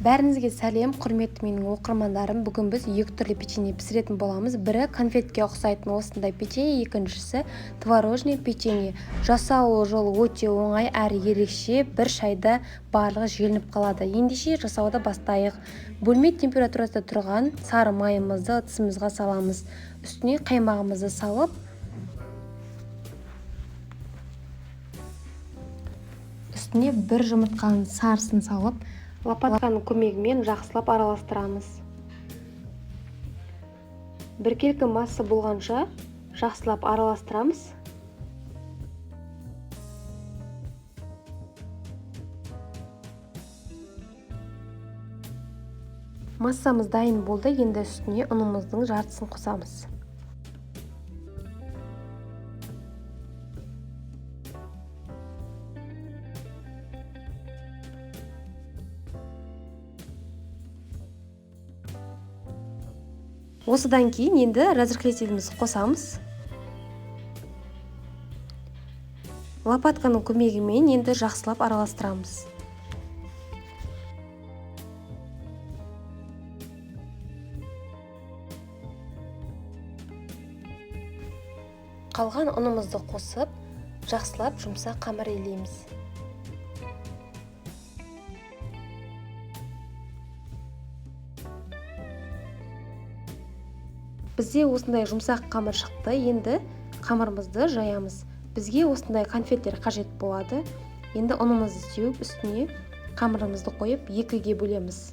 Бәріңізге сәлем, құрметті менің оқырмандарым. Бүгін біз екі түрлі печенье пісіретін боламыз. Бірі конфетке ұқсайтын осындай печенье, екіншісі творожный печенье. Жасалу жолы өте оңай әрі ерекше, бір шайда барлығы желініп қалады. Ендеше жасауды бастайық. Бөлме температурасында тұрған сары майымызды ыдысымызға саламыз. Үстіне қаймағымызды салып, үстіне бір жұмыртқаның сарысын салып, лопатканың көмегімен жақсылап араластырамыз. Біркелкі масса болғанша жақсылап араластырамыз. Массамыз дайын болды, енді үстіне ұнымыздың жартысын қосамыз. Осыдан кейін енді разрыхлителімізді қосамыз. Лопатканың көмегімен енді жақсылап араластырамыз. Қалған ұнымызды қосып, жақсылап жұмсақ қамыр илейміз. Бізде осындай жұмсақ қамыр шықты. Енді қамырымызды жаямыз. Бізге осындай конфеттер қажет болады. Енді ұнымызды сеуіп, үстіне қамырымызды қойып, екіге бөлеміз.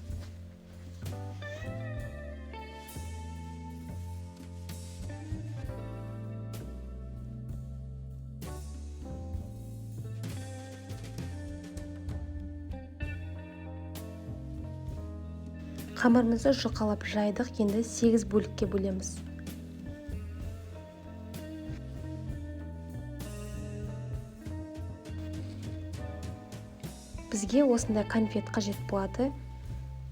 Қамырымызды жұқалап жайдық, енді 8 бөлікке бөлеміз. Бізге осындай конфет қажет болады.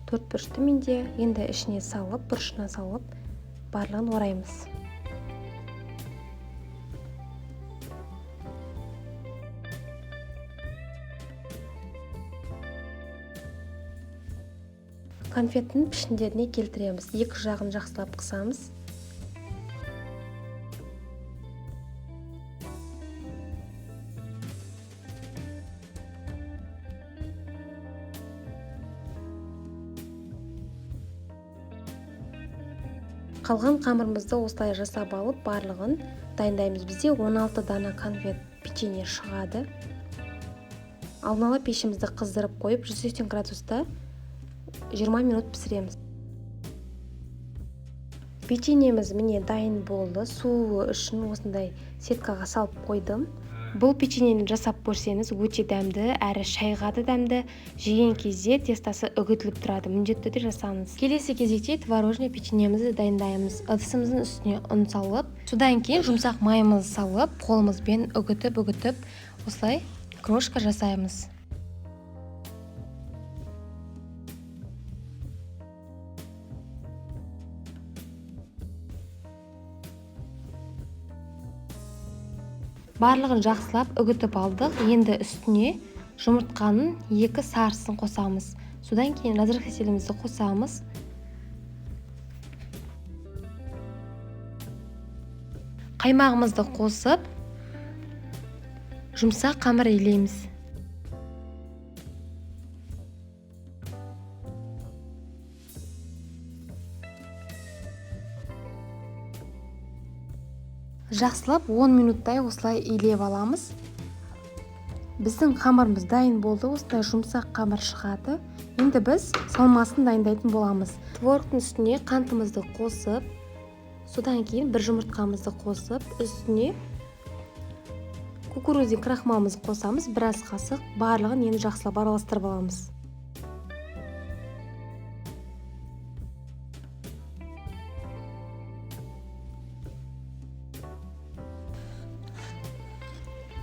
4 бұрышты менде. Енді ішіне салып, бұрышына салып, барлығын ораймыз. Конфеттің пішіндеріне келтіреміз. Екі жағын жақсылап қысамыз. Қалған қамырымызды осылай жасап алып, барлығын дайындаймыз. Бізде 16 дана конфет печенье шығады. Алдын ала пешімізді қыздырып қойып, 180 градуста 20 минут пісіреміз. Печеньеміз міне дайын болды. Суы үшін осындай сеткаға салып қойдым. Бұл печеньені жасап көрсеңіз, өте дәмді, әрі шайға да дәмді. Жеген кезде тестасы үгітіліп тұрады. Міндетті түрде жасаңыз. Келесі кезекте творожный печеньемізді дайындаймыз. Ыдысымыздың үстіне ұн салып, содан кейін жұмсақ майымызды салып, қолымызбен үгітіп-үгітіп осылай крошка жасаймыз. Барлығын жақсылап үгітіп алдық. Енді үстіне жұмыртқаның 2 сарысын қосамыз. Содан кейін разрыхлителімізді қосамыз. Қаймағымызды қосып, жұмсақ қамыр илейміз. Жақсылап 10 минуттай осылай илеп аламыз. Біздің қамырымыз дайын болды. Осындай жұмсақ қамыр шығады. Енді біз салмасын дайындайтын боламыз. Творогтың үстіне қантымызды қосып, содан кейін бір жұмыртқамызды қосып, үстіне кукурузный крахмалымызды қосамыз, біраз қасық. Барлығын енді жақсылап араластырып аламыз.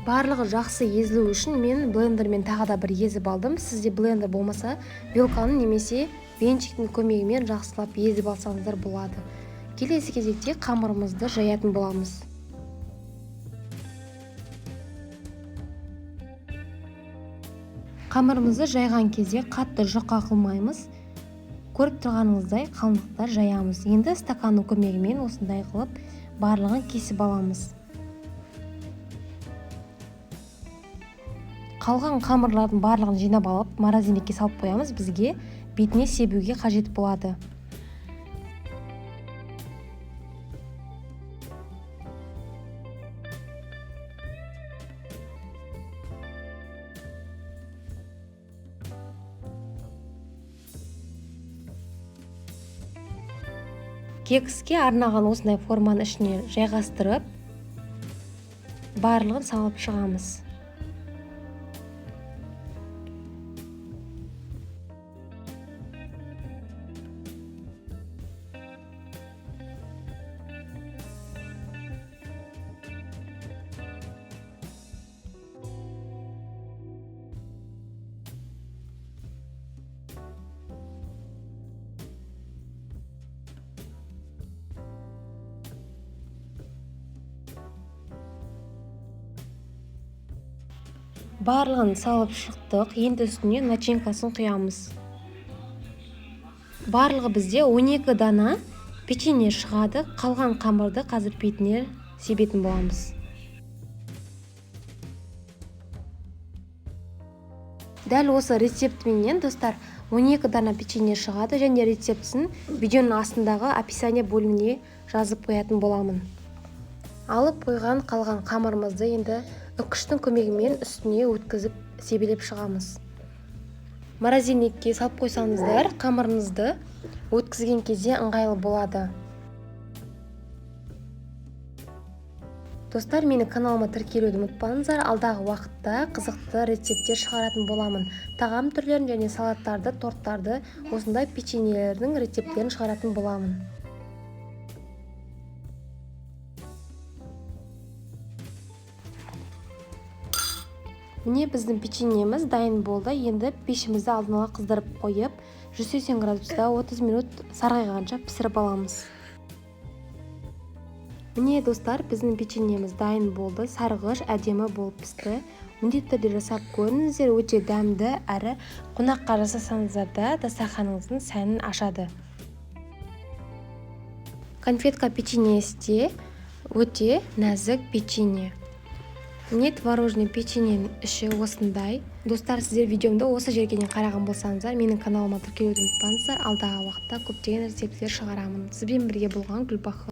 Барлығы жақсы езілу үшін мен блендермен тағы да бір езіп алдым. Сізде блендер болмаса, вилканың немесе венчиктің көмегімен жақсылап езіп алсаңыздар болады. Келесі кезекте қамырымызды жаятын боламыз. Қамырымызды жайған кезде қатты жұқа қылмаймыз. Көріп тұрғаныңыздай қалыңдықта жаямыз. Енді стаканның көмегімен осындай қылып барлығын кесіп аламыз. Қалған қамырлардың барлығын жинап алып, морозильникке салып қоямыз. Бізге бетіне себуге қажет болады. Кекске арнаған осындай форманы ішіне жайғастырып, барлығын салып шығамыз. Барлығын салып шықтық. Енді үстіне начинкасын құямыз. Барлығы бізде 12 дана печенье шығады. Қалған қамырды қазір бетіне себетін боламыз. Дәл осы рецептіменен, достар, 12 дана печенье шығады және рецептісін видеоның астындағы описание бөліміне жазып қоятын боламын. Алып қойған қалған қамырымызды енді үкіштің көмегімен үстіне өткізіп себелеп шығамыз. Морозильникке салып қойсаңыздар, қамырыңызды өткізген кезде ыңғайлы болады. Достар, менің каналыма тіркелуді ұмытпаңыздар. Алдағы уақытта қызықты рецепттер шығаратын боламын. Тағам түрлерін және салаттарды, торттарды, осындай печеньелердің рецепттерін шығаратын боламын. Міне біздің печеньеміз дайын болды. Енді пешімізді алдын ала қыздырып қойып, 180 градуста 30 минут сарғайғанша пісіріп аламыз. Міне достар, біздің печеньеміз дайын болды. Сарғыш, әдемі болып пісті. Міндетті түрде жасап көріңіздер, өте дәмді әрі қонаққа жасасаңыздар да дастарханыңыздың сәнін ашады. Конфетка печеньесі де өте нәзік печенье. Міне творожный печеньенің іші осындай. Достар, сіздер видеомды осы жерге дейін қараған болсаңыздар, менің каналыма тіркелуді ұмытпаңыздар. Алдағы уақытта көптеген рецептер шығарамын. Сізбен бірге болған Гүлбахыт.